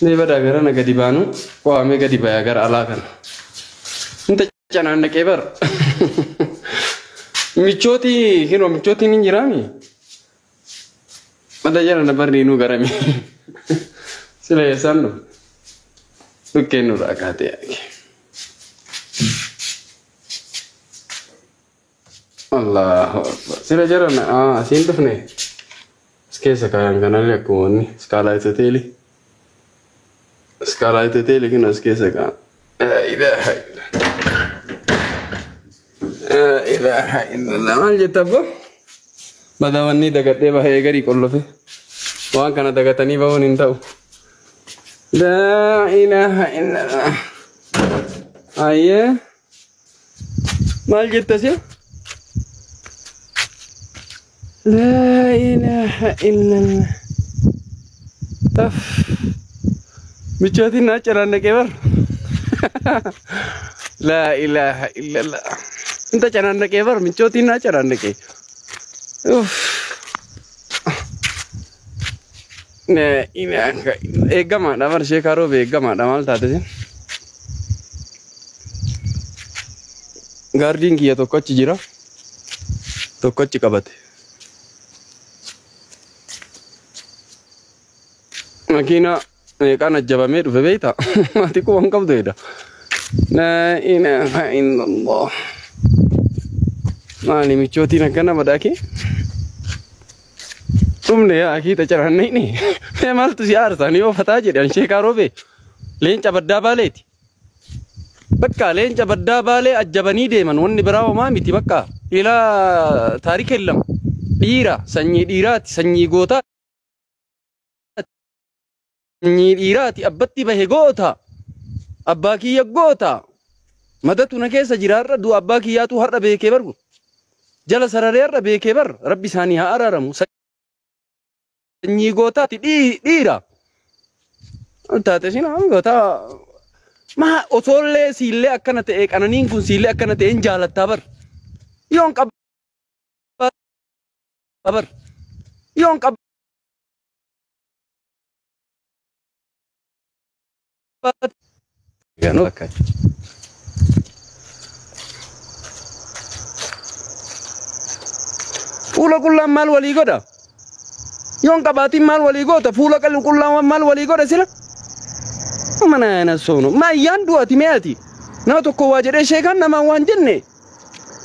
Mee badaa gara na gadi baanu qo'amee gadi bayaa gara alaa kana. Inta canaannaqee bara. Michooti hinoo michootiin hin jiraami. Mata jala na barri nuu garami. Sila eessaan dhufe? Dhukkeen nurraa kaatee yaake. Allahu Akbar. Sila jala na asiin dhufne. As keessa kaayan kanallee akkuma wanni iskaalaayit hoteelii. Iskaalaayit hoteelii kun as keessa kaayan. Laa ilaaha illallah. Laa ilaaha illallah. Maal jetta abbaa? Badawanni dagadhee bahee garii qollofe. Waan kana dagatanii bahuun hin ta'u. Laa ilaaha illallah. Ayyee. Maal jetta si? Laa ilaaha illallah. Taf. Michootiin naa canaannaqee bar. Laa ilaaha illallah. Inta canaannaqee bar michootiin naa canaannaqee. Uff. Laa ilaaha illallah. Eeggamaadha bar sheekaa roobe eeggamaadha maal taate sin? Gaardiin kiyya tokko achi jira. Tokko achi qabate. Makiina meeqaan ajjabamee dhufe beektaa? Ati quba hin qabdu jedha. Laa ilaaha illallah. Maali michootiin akkana madaakee? Dhumne yaa akii tacarannayni. Mee maaltu si aarsa? Ni oofataa jedhe an sheekaa roobee. Leenca baddaa baaleeti. Bakka leenca baddaa baalee ajjabanii deeman wanni biraa homaa miti bakka. Ilaa taarika illam. Dhiira sanyii dhiiraati sanyii gootaa. Sanyii dhiiraati abbatti bahe goota. Abbaa kiyya goota. Madatu na keessa jira har'a du'a abbaa kiyyaatu har'a beekee bargu. Jala sararee har'a beekee bar rabbi isaanii haa araaramu. Sanyii gootaati dhiira. Taate sin gootaa maa osoollee siillee akkana ta'e qananiin kun siillee akkana ta'e hin jaalattaa bar. Yoon qaba bar. Yoon qaba. Fuula qullaan maal walii godha? Yoon qabaatiin maal walii goota? Fuula qullaan maal walii godha sila? Mana ana soono. Maayyaan du'ati mi'aati. Nama tokko waa jedhee sheekan namaan waan jenne.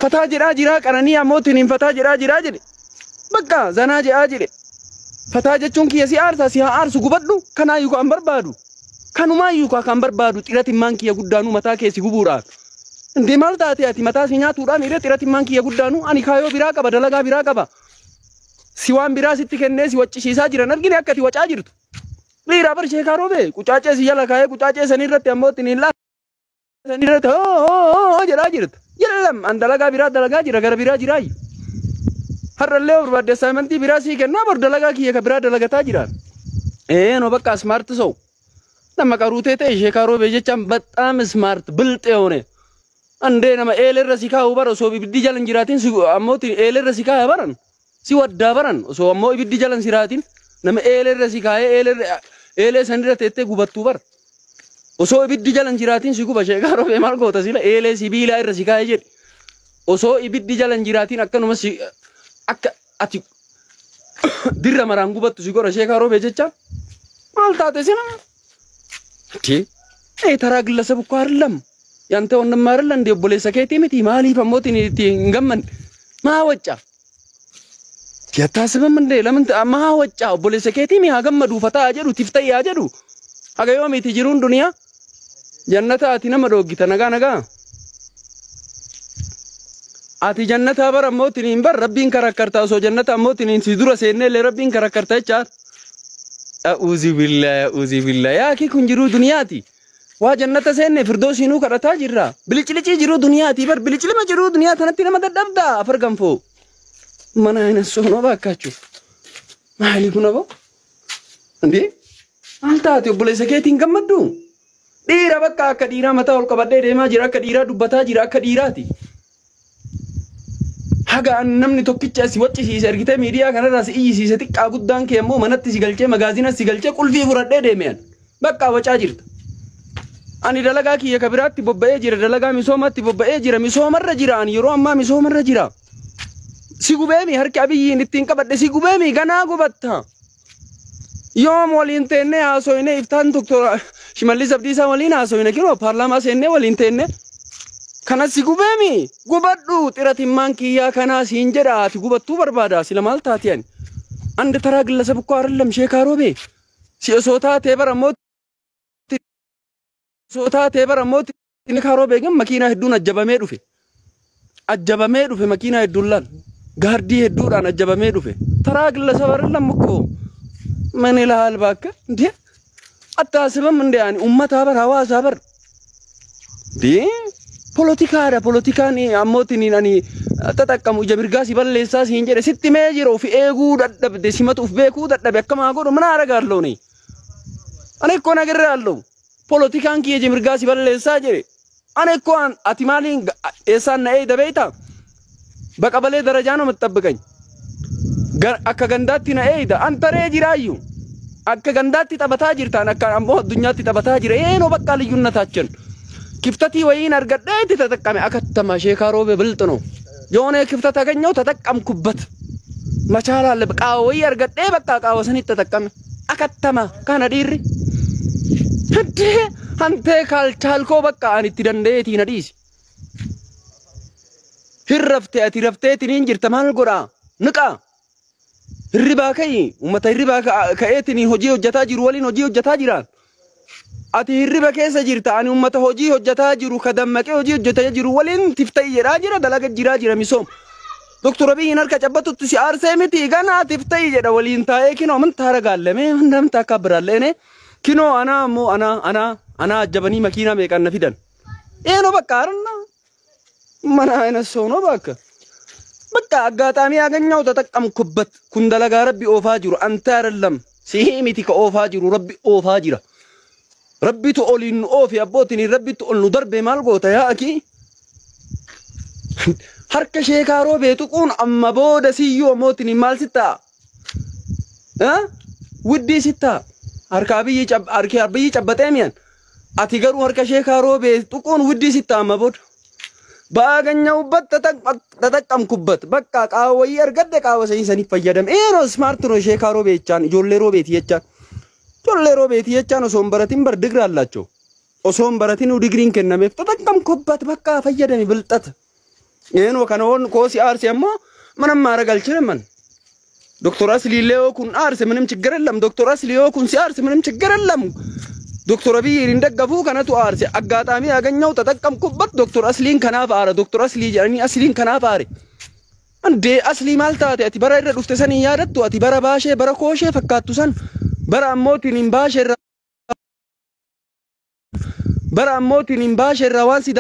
Fataa jedhaa jiraa qananii ammootiin hin fataa jedhaa jiraa jedhe. Bakka zanaa jedhaa jedhe. Fataa jechuun kiyya si aarsa si haa aarsu gubadhu kanaayyuu kan barbaadu. Kanumaayyuu kan barbaadu xiratimmaan kiyya guddaanuu mataa kee si gubuudhaaf. Indee maal taate ati mataa si nyaatuudhaan irra xiratimmaan kiyya guddaanuu ani kaayoo biraa qaba dalagaa biraa qaba. Si waan biraa sitti kennee si waccisiisaa jiran argine akka ati wacaa jirtu. Dhiiraa bar sheekaa roobee qucaacee si jala kaayee qucaacee sanii irratti ammoo ittiin hin sanii irratti hoo jedhaa jirta. Yallam an dalagaa biraa dalagaa jira gara biraa jiraayi. Har'allee barbaadde assaayimentii biraa sii kennaa bar dalagaa kiyya ka biraa dalagataa jiraan. Ee no bakka smart ሰው nama qaruutee ta'e sheekaa roobee jechaan በጣም smart ብልጥ የሆነ እንዴ nama eelerra si kaa'u bara osoo ibiddi jala hin jiraatin si ammoo eelerra si kaa'e baran si waddaa baran osoo ammoo ibiddi jala hin jiraatin nama eelerra si kaa'ee eelerra eelee sanirra teettee gubattuu bara osoo ibiddi jala hin jiraatin si guba sheekaa roobee maal goota sila eelee sibiilaa irra si kaa'ee jedhi osoo ibiddi jala hin jiraatin akkanuma si akka ati dirra maraan gubattu si godha sheekaa roobee jecha maal taate sila እንዴ ይሄ ተራ ግለሰብ እኮ አይደለም። ያንተ ወንድም አይደለ እንዴ? obboleessa keetii miti maaliif ammoo itti hin gammanne maa wacca ያታስብም እንዴ? ለምን maa wacca obboleessa keetii mi haa gammadu fataa jedhu tifta'i haa jedhu haga yoomiiti jiruun duniyaa jannata ati nama dhoggita nagaa nagaa ati jannata bara ammoo hin bar rabbiin karakkarta osoo jannata ammoo si dura seennee illee rabbiin karakkarta jechaa A'uuzu billahi a'uuzu billahi yaa kee kun jiruu duniyaati. Waa jannata seenne firdoosinuu kadhataa jirra. Biliclicii jiruu duniyaati bar biliclima jiruu duniyaa tanatti nama dadhabda afar ganfoo. Mana ayna soonoo baakkaachuu. Maali kun aboo? Indee maal taate obboleessa keetiin gammaddu? Dhiira bakka akka dhiiraa mataa ol qabadhee deemaa jira akka dhiiraa dubbataa jira akka dhiiraati. Haga an namni tokkicha si waccisiise argitee miidiyaa kanarraa si iyyisiise xiqqaa guddaan kee immoo manatti si galchee magaazina si galchee qulfii fudhadhee deeme an. Bakka wacaa jirta. Ani dalagaa kiyya ka biraatti bobba'ee jira, dalagaa misoomaatti bobba'ee jira, misoomarra jira, ani yeroo ammaa misoomarra jira. Si gubeemi harki Abiyyiin ittiin qabadhe si gubeemi ganaa gubatta. Yoom waliin teennee haasoyne iftaan Doktor Shimallis Abdiisaa waliin haasoyne kinoo paarlaamaa seennee waliin teenne. Kanas si gubeemi gubadhu xiratimmaan kiyyaa kanaa siin jedha ati gubattuu barbaada sila maal taati ani. አንድ ተራ ግለሰብ እኮ አይደለም ሼክ አሮቤ si osoo taatee bara mootii osoo taatee bara mootii kaaroo beekan makiinaa hedduun ajjabamee dhufe. Ajjabamee dhufe makiinaa hedduun laal. Gaardii hedduudhaan ajjabamee dhufe. ተራ ግለሰብ አይደለም እኮ ምን ይልሃል እባክህ እንዴ አታስብም እንዴ? ani ummata bar hawaasa bar እንዴ poolotikaadha poolotikaan ammootiin ani ተጠቀሙ ija mirgaa si balleessaa siin jedhe sitti mee jira of eeguu dadhabde simatu of beekuu dadhabe akkamaa godhu ምን አደርጋለሁ እኔ እኔ እኮ ነግሬሃለሁ poolotikaan kiyya ija mirgaa si balleessaa jedhe እኔ እኮ ati maaliin eessaan na eeyda beeyta በቀበሌ ደረጃ ነው የምትጠብቀኝ akka gandaatti na eeyda an taree jiraayyuu akka gandaatti taphataa jirtaan akka ammoo addunyaatti taphataa jira eenoo bakka ልዩነታችን ክፍተት ወይን argadheetti ተጠቀመ አከተማ ሼካ ሮቤ ብልጥ ነው የሆነ ክፍተት አገኘው ተጠቀምኩበት መቻል አለ ቃወ ወይ argadhee bakka qaawa sanitti ተጠቀመ አከተማ kana dhiirri እንዴ አንተ ካልቻልከው በቃ ani itti danda'eetii na dhiisi hin rafte ati rafteetiin jirta maal godhaa niqaa hirribaa ka'i ummata hirribaa ka'eetiin hojii hojjetaa jiru waliin hojii hojjetaa jiraan ati hirriba keessa jirta ani ummata hojii hojjetaa jiru ka dammaqee hojii hojjetaa jiru waliin tifta'i jedhaa jira dalaga jiraa jira misooma Doktor Abiyyiin harka cabbatutti si aarsee miti ganaa tifta'i jedha waliin taa'ee kinoo ምን ታረጋለህ mee እንደምን ታካብራለህ እኔ kinoo anaa ammoo anaa anaa anaa ajjabanii makiinaa meeqaan na fidan ይሄ ነው በቃ አይደል ምን አይነት ሰው ነው እባክህ በቃ አጋጣሚ ያገኘው ተጠቀምኩበት kun dalagaa rabbi oofaa jiru አንተ አይደለም sihi miti ka oofaa jiru rabbi oofaa jira rabbitu oliin nu oofi abbootiin rabbitu ol nu darbe maal goota yaa akii harka sheekaa roobee tuquun amma booda siyyuu ammootiin maal sitta widdii sitta harka abiyyi harki abiyyi cabbaxee mi'an ati garuu harka sheekaa roobee tuquun widdii sitta amma booda ባገኘሁበት ተጠቀምኩበት በቃ qaawwayii argadhe qaawa sanii saniif fayyadame eenoo smart ነው sheekaa roobee jechaan ijoollee roobeeti jechaan ijoollee roobeeti jechaan osoo hin baratin bar digri አላቸው osoo hin baratin digriin kennameef ተጠቀምኩበት በቃ fayyadame ብልጠት ይሄ ነው ከነሆን ኮሲ አርሲ ammoo ምንም ማድረግ አልችልም man ዶክተር አስሊ ሌዮ kun aarse ምንም ችግር የለም ዶክተር አስሊ yoo kun si aarse ምንም ችግር የለም ዶክተር አብይን እንደገፉ kanatu aarse አጋጣሚ ያገኘው ተጠቀምኩበት ዶክተር አስሊን kanaaf aara ዶክተር አስሊ jedhanii asliin kanaaf aare እንዴ asli maal taate ati bara irra dhufte san hin yaadattu ati bara baashee bara kooshee fakkaattu san bara ammootiin hin baashee irra bara ammootiin hin baashee irraa waan si